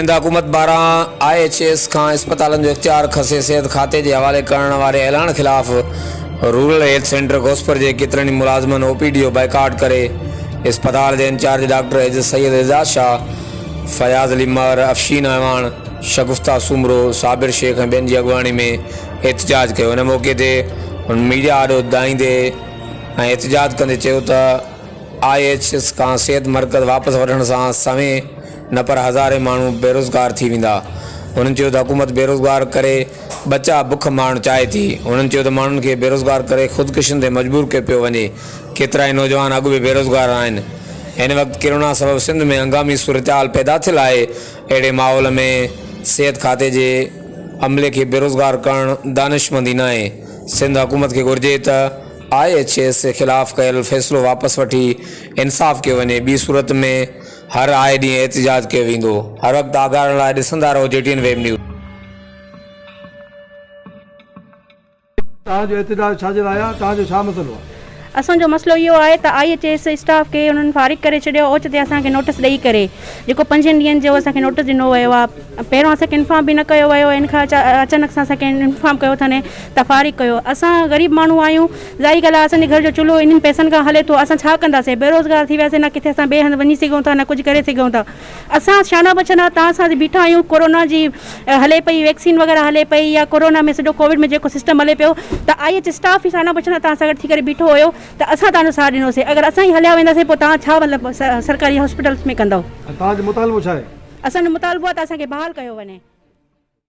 سنڌ حڪومت پاران I H S کان اسپتالن جو اختيار کسي صحت کاتي جي حوالي ڪرڻ واري اعلان خلاف رورل هيلٿ سينٽر غوثپور جي ڪيترن ئي ملازمن او پي ڊي جو بائيڪاٽ ڪري اسپتال جي انچارج ڊاڪٽر سيد اعجاز شاهه، فياض علي مهر، افشين اعواڻ، شگفته سومرو، صابر شيخ ۽ ٻين جي اڳواڻي ۾ احتجاج ڪيو. ان موقعي تي هن ميڊيا آڏو دانهيندي ۽ احتجاج ڪندي چيو ته I H S کان صحت مرڪز واپس وٺڻ سان سوين نه پر هزارين ماڻهو بيروزگار ٿي ويندا. هنن چيو ته حڪومت بيروزگار ڪري ٻچا بک مارڻ چاهي ٿي. هنن چيو ته ماڻهن کي بيروزگار ڪري خودڪشين تي مجبور ڪيو پيو وڃي. ڪيترائي نوجوان اڳ به بيروزگار آهن. هن وقت ڪرونا سبب سنڌ ۾ هنگامي صورتحال پيدا ٿيل آهي. اهڙي ماحول ۾ صحت کاتي جي عملي کي بيروزگار ڪرڻ دانشمندي ناهي. سنڌ حڪومت کي گهرجي ته I H S خلاف ڪيل فيصلو واپس وٺي انصاف ڪيو وڃي ٻي صورت ۾ هر آئي ڏينهن احتجاج ڪيو ويندو. هر وقت آگاهه رهڻ لاء ڏسندا رهو جي ٽي اين ويب نيوز. توهان جو احتجاج ڇا جي لاء آهي؟ توهان جو ڇا مسئلو آهي؟ اسان جو مسئلو اهو آهي ته I H S staff کي انهن فارغ ڪري ڇڏيو اوچتي اسان کي نوٽس ڏئي ڪري جيڪو پنجن ڏينهن جو اسان کي نوٽس ڏنو ويو آهي پهريون اسان کي انفارم به نه ڪيو ويو ان کان اچانڪ سان اسان کي انفارم ڪيو اٿن ته فارغ ڪيو اسان غريب ماڻهو آهيون ظاهري ڳالهه آهي اسان جي گهر جو چلهو انهن پئسن کان هلي ٿو اسان ڇا ڪنداسين بيروزگار ٿي وياسين نه ڪٿي اسان ٻئي هنڌ وڃي سگهون ٿا نه ڪجهه ڪري سگهون ٿا اسان شانا بڇنا تان سان بيٺا آهيون ڪورونا جي هلي پئي ويڪسين وغيره هلي پئي يا ڪورونا ۾ سڄو ڪووڊ ۾ جيڪو سسٽم هلي پيو ته I H staff ئي شانا بڇنا تان سان گڏ ٿي ڪري بيٺو هيو ته اسان تان جو ساٿ ڏنوسي اگر اسان ئي هليا وينداسين پوء تان ڇا مطلب سرڪاري هاسپيٽلس ۾ ڪندؤ. ۽ توهان جو مطالبو ڇا آهي؟ اسان جو مطالبو آهي ته اسان کي بحال ڪيو وڃي.